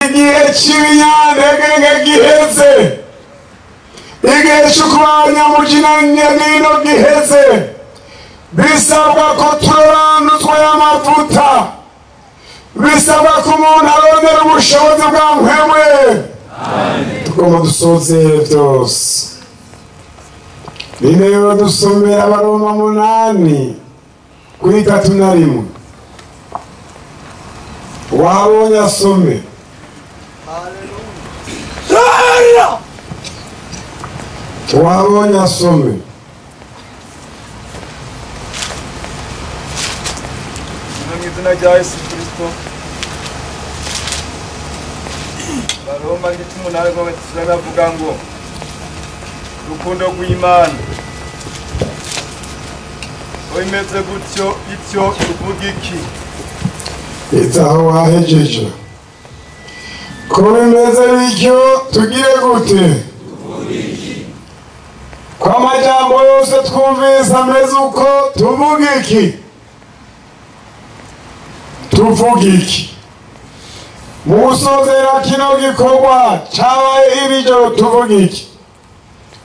Igihe cy'ibinyantege giheze, igihe cyo kuba abanyamukinanyamino giheze, bisabwa ko turobanuzwa y'amavuta, bisabwa ko umuntu arondera ubushobozi bwa mpwemwe. Tugomba dusozere byose. Nimero dusomera Abaroma 8:31. Wabonye asome. Wabonye asome. Mu izina rya Yesu Kristo. Abaroma 8:31 avuga ngo urukundo rw'Imana imeze gutyo ityo tuvuga iki? Itaho wahejeje. Ko bimeze bityo tugire gute? Ko amajambo yose twumvise ameze uko tuvuga iki? Tuvuga iki? Mu gusozera kino gikorwa cabaye iri joro tuvuga iki?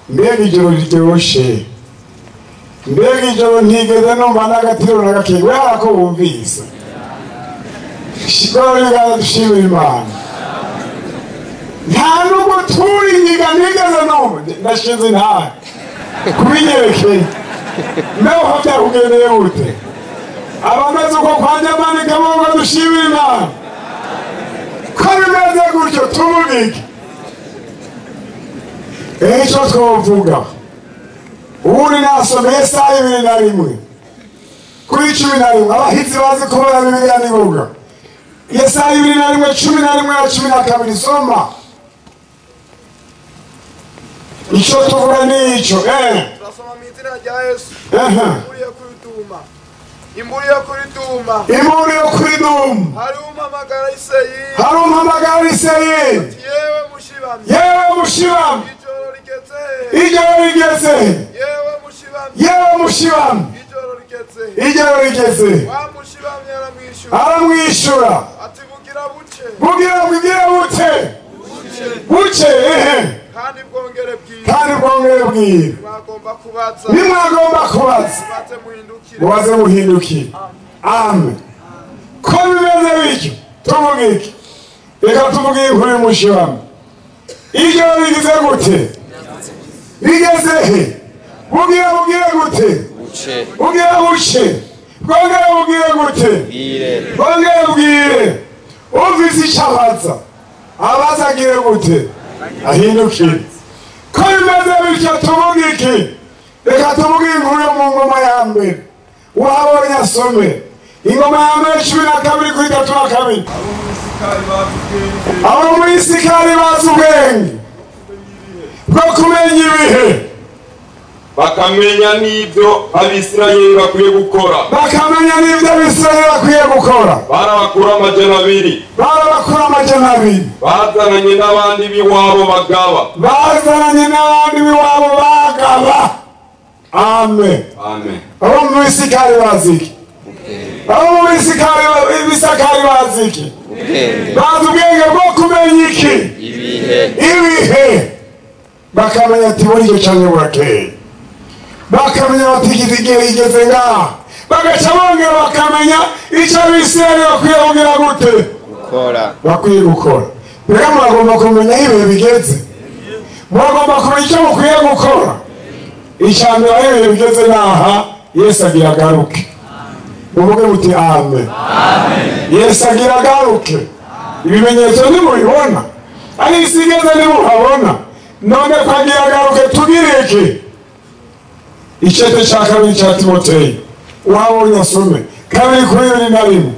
Mbega ijoro riryoshe, mbega ijoro ntigeze numva n'agatiro na gake. We harako wumvise shikora ibiganza dushimira Imana. Nta nubwo turi inyiga ntigeze numva ndashinze intare kubinyerekeye. Mbeho byakugendeye gute? Abameze uko kwa Nyamanika bo dushimira Imana. Ko bimeze gutyo tuvuga iki? Icyo twovuga ubundi nasomeye isaha 21 kuri 11. Abahizi bazi kubara Bibiliya n'ibuga. Yesaya 21 11 na 12. Soma. Icyo tuvuga ni icyo. Turasoma mu izina rya Yesu. Imburi yo kuri Duma. Imburi yo kuri Duma. Hari umpamagara Iseyi. Hari umpamagara Iseyi. Yewe mushibamye. Yewe mushibamye. Ijoro rigeze. Ijoro rigeze. Yewe mushibamye. Yewe mushibamye. Ijoro rigeze. Ijoro rigeze. Wa mushibamye aramwishyura. Aramwishyura. Ati bugira buce. Bugira buce. Buce. Kandi bwongere bwire. Kandi bwongere bwire. Nimwagomba kubaza. Nimwagomba kubaza. Mubaze muhindukire. Mubaze muhindukire. Amen. Ko bimeze bityo tuvuga iki? Reka tuvuge inkuru y'umushibamyi. Ijoro rigeze gute? Rigeze he? Bugira gute? Bugira buce. Bwongere bugire gute? Bwongere bwire. Ufise icyo abaza, abaza agire gute? Ahindukire. Ko bimeze bityo tuvuga iki? Reka tuvuge inkuru yo mu ngoma ya mbere. Wabonye asome. Ingoma ya mbere 12 kuri 32. Abo muri Isikari bazi ubwenge bwo kumenya ibihe, bakamenya n'ibyo Abisirayeli bakwiye gukora. Bakamenya n'ibyo Abisirayeli bakwiye gukora. Barabakura 200. Barabakura 200. Bazananye n'abandi b'iwabo bagaba. Bazananye n'abandi b'iwabo bagaba. Amen. Amen. Abo muri Isikari bazi iki? Abo muri Isikari bazi iki? Bazi ubwenge bwo kumenya iki? Ibihe. Bakamenya ati buryo canke burakeye. Bakamenya bati igihe rigeze ngaha. Bagaca bongera bakamenya icyo Abisirayeli bakwiye kugira gute? Gukora. Bakwiye gukora. Mbega muragomba kumenya aho ibihe bigeze. Muragomba kumenya icyo mukwiye gukora. Icya mbere aho ibihe bigeze ngaha, Yesu agira agaruke. Muvuge muti amen. Yesu agira agaruke. Ibimenyetso ntimubibona, aho isi igeze ntimuhabona. None ko agira agaruke tugire iki? Icete cya 2 cya Timoteyo. Wabonye asome 2:21.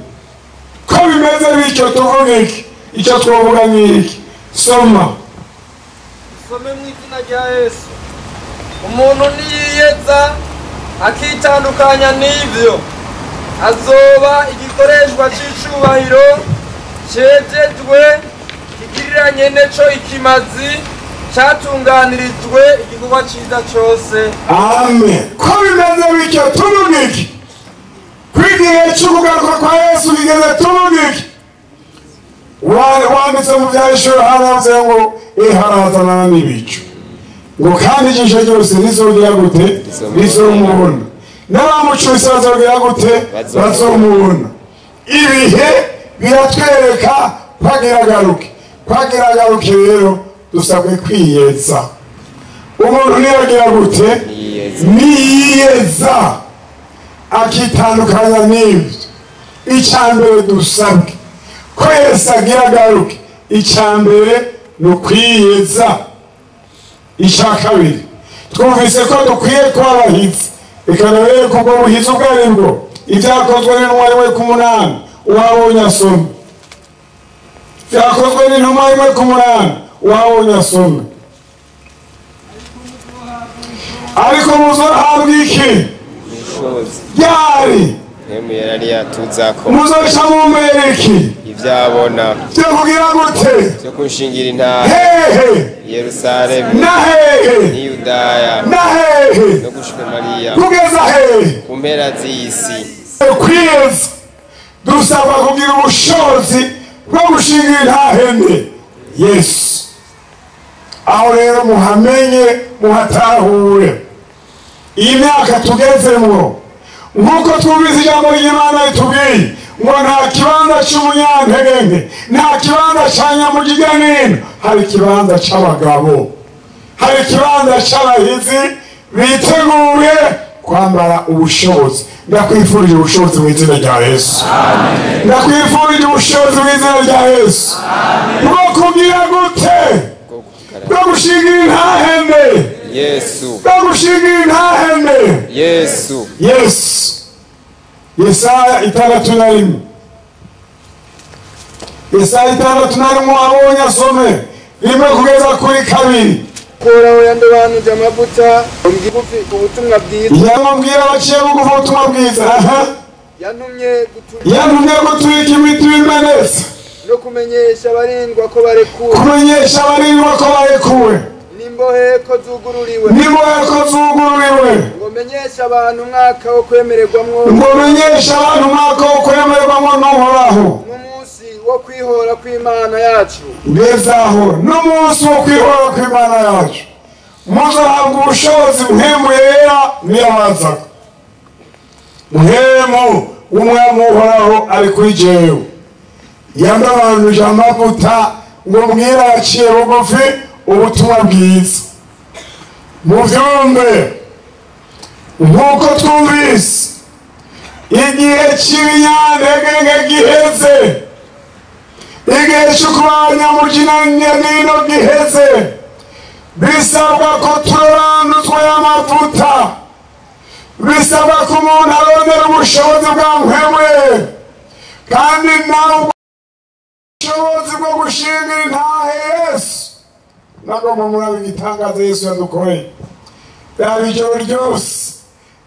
Ko bimeze bityo tuvuga iki? Icyo twovuga ni iki? Soma. Some mu izina rya Yesu. Umuntu niyiyeza akitandukanya n'ivyo, azoba igikoreshwa c'icubahiro cejejwe kigiriranye neco ikimazi cyatunganirijwe igikorwa cyiza cyose. Amen. Ko bimeze bityo tuvuga iki? Ko igihe cy'ukugaruka kwa Yesu kigeze tuvuga iki? Wanditse mu byahishura haravuze ngo iharazanana n'ibicu, ngo kandi ijisho ryose rizogira gute? Rizomubona. N'abamucuse bazogira gute? Bazomubona. Ibihe biratwereka kwagira agaruke. Kwagira agaruke rero dusabwe kwiyeza. Umuntu niyagira gute? Niyeza akitandukanya n'ibyo. Icya mbere dusabwe ko Yesu agira agaruke, icya mbere ni ukwiyeza. Icya kabiri, twumvise ko dukwiye kuba abahizi. Reka nabereke ubwo buhizi ubwo ari bwo. Ibyakozwe n'intumwa 1:8, uwabonye asome. Byakozwe n'intumwa 1:8, uwabonye asome. Ariko muzohabwa iki? Ryari? Muzoca mumbera iki? Ivyabona byo kugira gute? Byo kunshingira intahe. Hehe? Yerusalemu. Na hehe? Ni Yudaya. Na hehe? No gushika Mariya. Kugeza hehe? Ku mpera z'isi. Kwiyeza dusabwa kugira ubushobozi bwo gushingira intahe nde? Yesu. Aho rero muhamenye, muhatahure. Iyi myaka tugezemwo, nk'uko twumvise ijambo ry'Imana ritubwiye ngo nta kibanza cy'umunyantege, nta kibanza cya nyamugigya n'ino, hari ikibanza cy'abagabo, hari ikibanza cy'abahizi biteguye kwambara ubushobozi. Ndakwifurije ubushobozi mu izina rya Yesu. Ndakwifurije ubushobozi mu izina rya Yesu bwo kugira gute? Bwo gushingira intahembe Yesu. Bwo gushingira intahembe Yesu. Yesu. Yesaya 61. Yesaya 61, wabonye asome 1-2. Uhoraho yandobanuje amavuta bugufi ubutumwa bwiza. Yamubwira abaciye bugufi ubutumwa bwiza. Yantumye guturika imitima imenetse, no kumenyesha abarindwa ko barekuwe, kumenyesha abarindwa ko barekuwe, n'imbohe ko zugururiwe, n'imbohe ko zugururiwe, ngo menyeshe abantu umwaka wo kwemererwamwo, ngo menyeshe abantu umwaka wo kwemererwamwo n'Uhoraho, n'umunsi wo kwihora kw'Imana yacu. Ngezaho n'umunsi wo kwihora kw'Imana yacu. Muzahabwa ubushobozi Mpwemu Yera niyabaza. Mpwemu w'Umwami Uhoraho ari kuri jewe, yandobanuje amavuta ngo mbwire abaciye bugufi ubutumwa bwiza. Muvyumve nk'uko twumvise igihe cy'ibinyantege giheze, igihe cyo kuba abanyamuginanyanino giheze. Bisabwa ko turobanuzwa y'amavuta, bisabwa ko umuntu arondera ubushobozi bwa Mpwemu, kandi nawe ubushobozi bwo gushingira intahe Yesu. Nagomba murabe igitangaza Yesu yadukoreye. Yaba ijoro ryose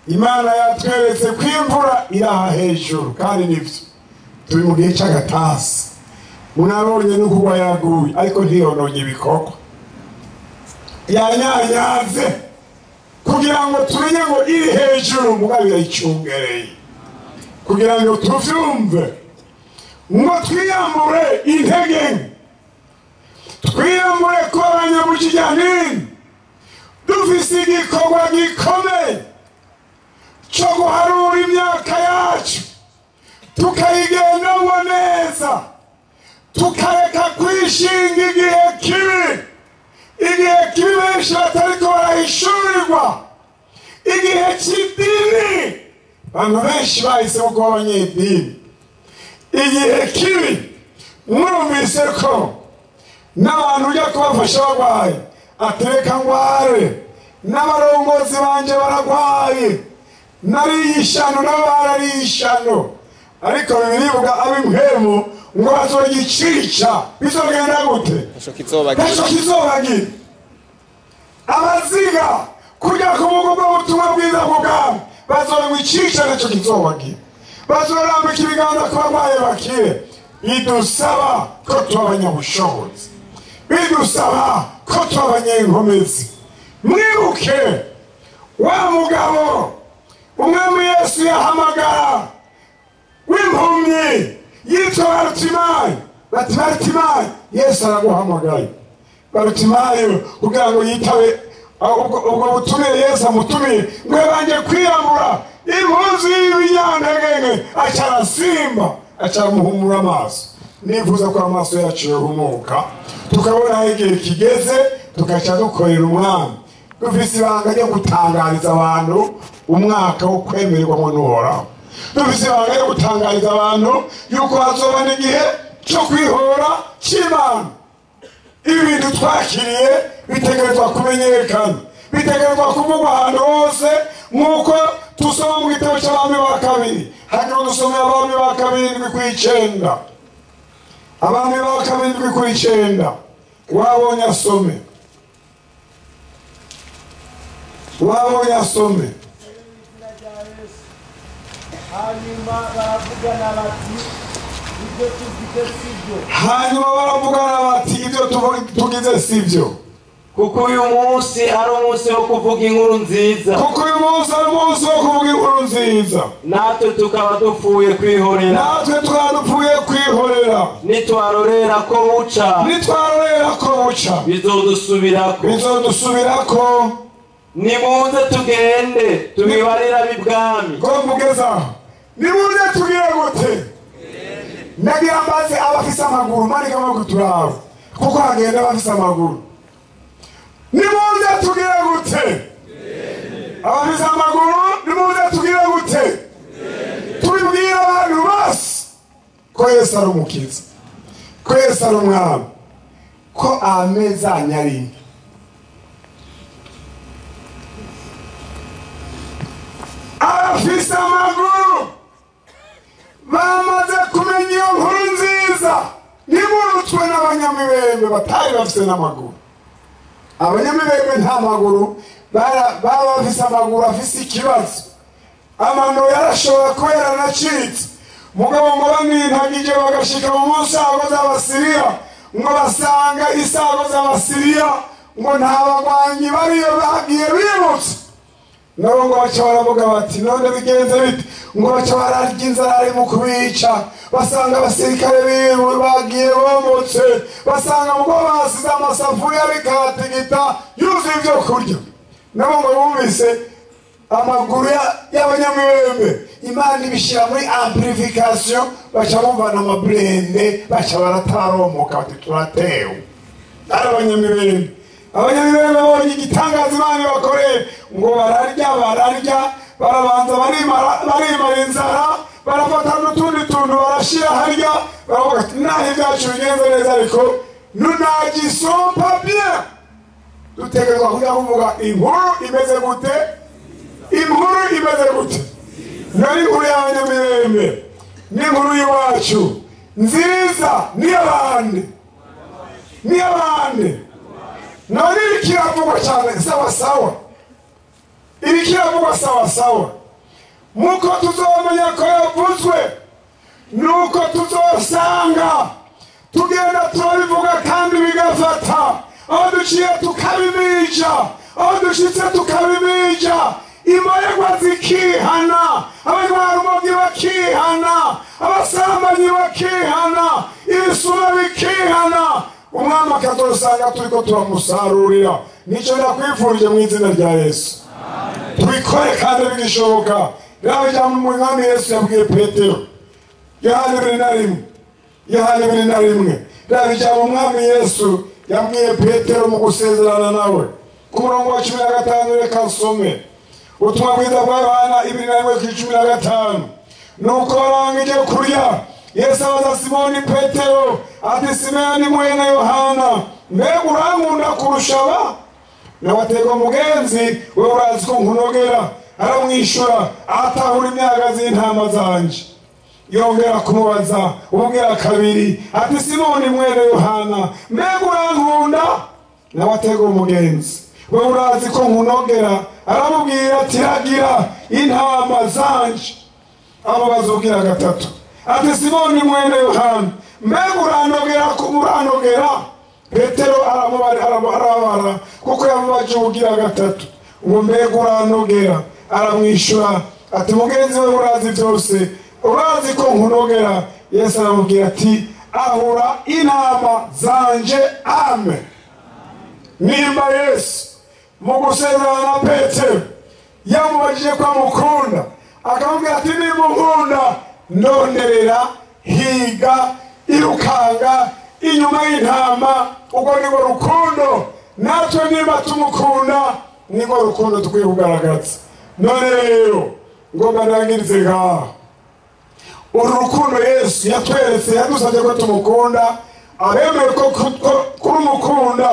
Imana yatweretse ko imvura iraha hejuru, kandi nibyo turi mu gihe cy'agatasi. Munabonye no kugwa yaguye, ariko ntiyononye ibikorwa. Yanyanyaze kugira ngo tumenye ngo iri hejuru, mugabo irayicungereye kugira ngo tuvyumve, ngo twiyambure intege, twiyambure ko abanyamukijanini dufise igikorwa gikomeye cyo guharura imyaka yacu, tukayigendamo neza, tukareka kwishinga igihe kibi. Igihe kibi benshi batariko barahishurirwa, igihe cy'idini abantu benshi bahisemo kuba abanyedini. Igihe kibi mwumvise ko n'abantu ujya kubafasha barwaye atereka ngware, n'abarongozi banje baragwaye, nariye ishano nabo barariye ishano, ariko bibirivuga ab'impwemu ngo bazogicica. Bizogenda gute? Ntaco kizobagira. Abaziga kujya kuvuga ubwo butumwa bwiza bw'ubwami bazobicica, ntaco kizobagira. Bazorambika ibiganza ku barwayi bakire. Bidusaba ko tuba abanyabushobozi, bidusaba ko tuba abanyenkomezi. Mwibuke wa mugabo Umwami Yesu yahamagara w'impumyi yitwa Barutimayo. Bati Barutimayo, Yesu araguhamagaye. Barutimayo kugira ngo yitabe ubwo butumire Yesu amutumiye, ngo yabanje kwiyambura impuzu y'ibinyantege, aca arasimba, aca aramuhumura amaso. Nifuza ko amaso yacu yohumuka, tukabona aho igihe kigeze, tugaca dukorera umwami. Dufise ibanga ryo gutangariza abantu umwaka wo kwemererwamo n'Uhoraho. Dufise ibanga ryo gutangariza abantu yuko hazoba n'igihe cyo kwihora cy'Imana. Ibi bintu twakiriye bitegerezwa kumenyekana, bitegerezwa kuvugwa ahantu hose, nk'uko tusoma mu gitabo cy'Abami ba kabiri. Hagira udusomera Abami ba kabiri 7:9. Abami ba kabiri 7:9. Wabonye asome, wabonye asome. Hanyuma baravugana bati ibyo tugize sibyo. Hanyuma baravugana bati ibyo tugize sibyo. Kuko uyu munsi ari umunsi wo kuvuga inkuru nziza. Kuko uyu munsi ari umunsi wo kuvuga inkuru nziza. Natwe tukaba dupfuye kwihorera. Natwe tukaba dupfuye kwihorera. Nitwarorera ko buca. Nitwarorera ko buca. Bizodusubirako. Bizodusubirako. Nimuze tugende tubibarira ab'ibwami. Ko mugeza. Nimuze tugire gute? Nagira mbaze abafise amaguru manika amaguru turaho. Kuko hagenda abafise amaguru. Nimuze tugire gute? Abafise amaguru nimuze tugire gute? Tubibwire abantu bose ko Yesu ari umukiza, ko Yesu ari umwami, ko ameza anyari. Abafise amaguru bamaze kumenya iyo nkuru nziza, ntiburutswe n'abanyamibembe batari bafise n'amaguru. Abanyamibembe nta maguru, baba bafise amaguru afise ikibazo. Amano yarashobora kuba yaranacitse, mugabo ngo bamwintagije bagashika mu nsago z'Abasiriya, ngo basanga isago z'Abasiriya ngo nta bagwanyi bariyo bagiye bimutse. Nabo ngo baca baravuga bati none bigenze bite? Ngo baca bararya inzara ari mu kubica, basanga abasirikare biwe bagiye bomotse, basanga ngo basize amasafuriya ariko aratigita yuzuye ibyo kurya. Nabo ngo bumvise amaguru y'abanyamibembe, Imana ibishyira muri amplification, baca bumvana amaburende, baca barataromoka bati turatewe. Ari abanyamibembe. Abanyamibembe babonye igitangaza Imana ibakoreye, ngo bararya bararya, barabanza barimara inzara, barafata n'utundi tuntu barashira harya, baravuga ati naho ibyacu bigenze neza ariko nunagisompa bien. Dutegerezwa kujya kuvuga inkuru imeze gute? Inkuru imeze gute? Nari inkuru y'abanyamibembe, n'inkuru y'iwacu nziza n'iy'abandi, n'iy'abandi. None ibikiravugwa cyane sawa sawa, ibikiravugwa sawa sawa. Muko tuzomenya ko yavuzwe, nuko tuzosanga tugenda turabivuga kandi bigafata. Aho duciye tukabimija, aho dushitse tukabimija, imboregwa zikihana, abanywarumogi bakihana, abasambanyi bakihana, ibisuma bikihana. Umwami akazosanga turiko turamusarurira. Nico ndakwifurije mu izina rya Yesu. Tubikore kandi bigishoboka. Raba ijambo umwami Yesu yabwiye Petero, Yohana 21, Yohana 21. Raba ijambo umwami Yesu yabwiye Petero mu gusezerana nawe. Ku murongo wa 15 reka nsome. Ubutumwa bwiza bwa Yohana 21:15. Nuko barangije kurya, Yesu abaza Simoni Petero ati Simoni mwene Yohana, mbega urankunda kurusha aba? Nawe atega mugenzi we urazi ko nkunogera. Aramwishura atahura imyagazi y'intama zanje. Yongera kumubaza ubwira kabiri ati Simoni mwene Yohana, mbega urankunda? Nawe atega umugenzi we urazi ko nkunogera. Aramubwira ati ragira intama zanje. Amubaza ubwira gatatu ati Simoni mwene Yohana, mbega uranogera uranogera? Petero arababara kuko yamubaje ubwira gatatu ngo mbega uranogera? Aramwishura ati mugenzi we urazi byose, urazi ko nkunogera. Yesu aramubwira ati Ahura intama zanje. Amen. Nimba Yesu mu gusezerana na Petero yamubajije ko amukunda, akamubwira ati nimunkunda ndonderera, higa, irukanga inyuma y'intama. Ubwo nibwo rukundo natwe niba tumukunda, nibwo rukundo dukwiye kugaragaza. None rero ngomba ndangirize ngaha. Uru rukundo Yesu yatweretse, yadusabye ko tumukunda. Abemeye ko kurumukunda,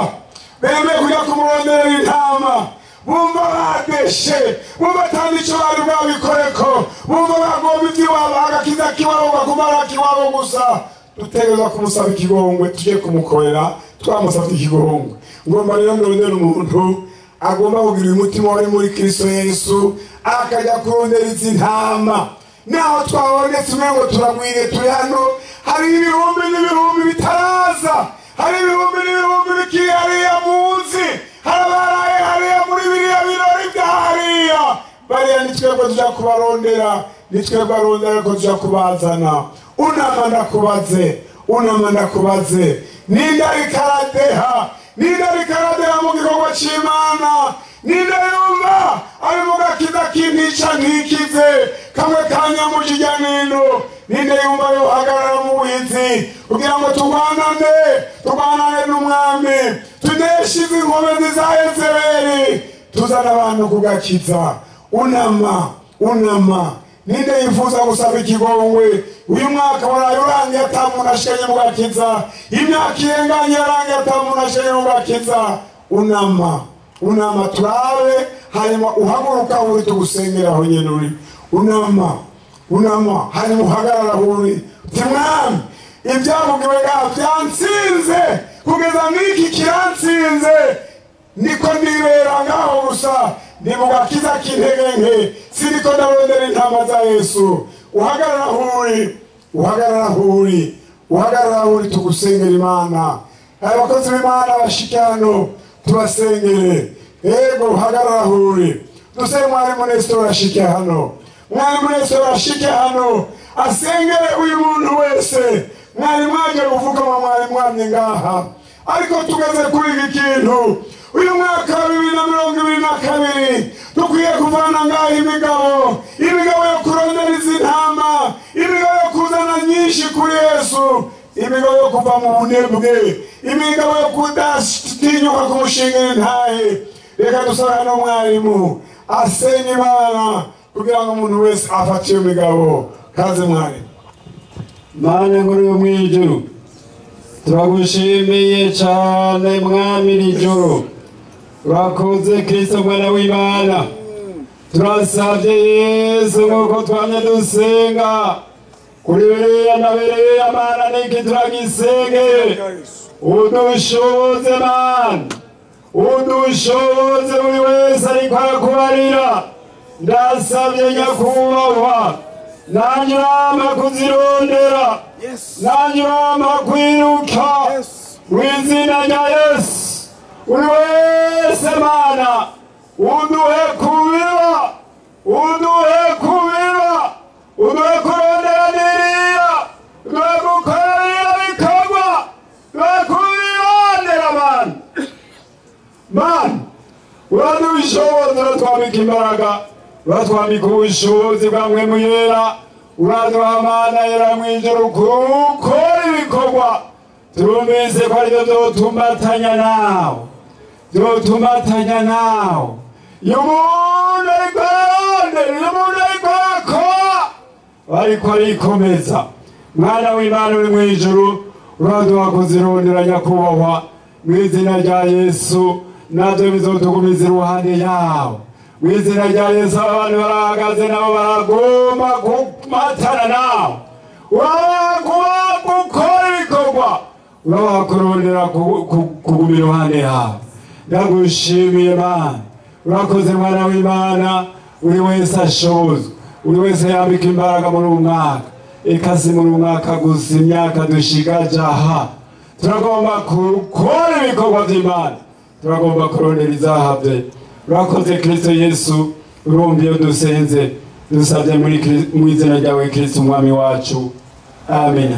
bemeye kujya kumurondera intama, bumva badeshe, bumva atari icyo bari bwabikoreko, bumva bagomba iby'iwabo, agakiza k'iwabo bakumara k'iwabo gusa, dutegerezwa kumusaba ikigongwe, tujye kumukorera twamusabye ikigongwe. Ngomba rero ndondera umuntu agomba kugira umutima wari muri Kristo Yesu, akajya kurondera izi ntama. Naho twabonetse umengo turagwiriye, turi hano, hari ibihumbi n'ibihumbi bitaraza, hari ibihumbi n'ibihumbi bikiri hariya munsi, hari abaraye hariya muri biriya birori bya hariya. Bariya ni twebwe tuja kubarondera, ni twebwe arondera ariko tuja kubazana. Unama ndakubaze, unama ndakubaze, ninde ariko aradeha? Ninde ariko aradeha mu gikorwa c'Imana? Ninde yumva ari mu gakiza k'intica ntikize kamwe kanyamujijya nino? Ninde yumva yohagarara mu buhizi kugira ngo turwanane, turwanane n'umwami, tuneshe izi nkomezi za Yezebeli, tuzane abantu ku gakiza? Unama, unama. Ninde yifuza gusaba ikigongwe? Uyu mwaka waraye urangiye ata muntu ashikanye mu gakiza, imyaka irenganye yarangiye ata muntu ashikanye mu gakiza. Unama, unama turabe, hanyuma uhaguruka uri tugusengera aho nyene uri. Unama, unama, hanyuma uhagarara aho uri uti mwami, ibyavugiwe ngaha byansinze, kugeza n'iki kirantsinze, niko ndibera ngaho gusa, ndi mu gakiza k'intege nke, siniko ndarondera intama za Yesu. Uhagarara aho uri, uhagarara aho uri, uhagarara aho uri tugusengera Imana. Abakozi b'Imana bashike hano tubasengere. Ego, uhagarara aho uri. Dusenge mwarimu Nestor ashike hano, mwarimu Nestor ashike hano asengere uyu muntu wese. Mwari mwaje kuvuga, mwari mwamye ngaha, ariko tugeze kuri iki kintu. Uyu mwaka wa 2022 dukwiye kuvana ngaha imigabo, imigabo yo kurondera izi ntama, imigabo yo kuzana nyinshi kuri Yesu, imigabo yo kuva mu bunebwe, imigabo yo kudatinyuka kumushingira intahe. Reka dusabe hano mwarimu asenye Imana kugira ngo umuntu wese afate iyo migabo. Kaze mwarimu. Mana nkuru yo mw'ijuru, turagushimiye cyane mwami iri joro. Urakoze Kristo mwana w'Imana. Turasabye Yesu, nk'uko twamye dusenga kuri biriya na biriya, Mana niki turagisenge, udushoboze Mana, udushoboze. Buri wese ariko arakubarira, ndasabye nyakubahwa, nanjye urampa kuzirondera, nanjye urampa kwiruka mu izina rya Yesu. Buri wese Mana, uduhe kubiba, uduhe kubiba, uduhe kurondera biriya, uduhe gukora biriya bikorwa, uduhe kubirondera Mana. Mana, uradushoboza, uratwambika imbaraga, uratwambika ubushobozi bwa Mpwemu Yera, uraduha Mana yera mw'ijuru gukora ibikorwa. Turumvise ko aribyo vyotumbatanya nawe, vyotumbatanya nawe. Iyo umuntu ariko ararondera, iyo umuntu ariko arakora, ariko arikomeza. Mwana w'Imana uri mw'ijuru, uraduha kuzirondera nyakubahwa, mu izina rya Yesu. Navyo bizotugumiza iruhande yawe mu izina rya Yesu. Abantu barahagaze nabo baragomba kumatana nawe, urabaha gukora ibikorwa, urabaha kurondera kuguma iruhande yawe. Ndagushimiye Mana, urakoze mwana w'Imana. Buri wese ashobozwa, buri wese yambika imbaraga muri uyu mwaka. Eka si muri uyu mwaka gusa, imyaka dushigaje aha turagomba gukora ibikorwa by'Imana, turagomba kurondera izahabwe. Urakoze Kristo Yesu, urumva iyo dusenze, dusabye muri mu izina ryawe Kristo umwami wacu. Amen.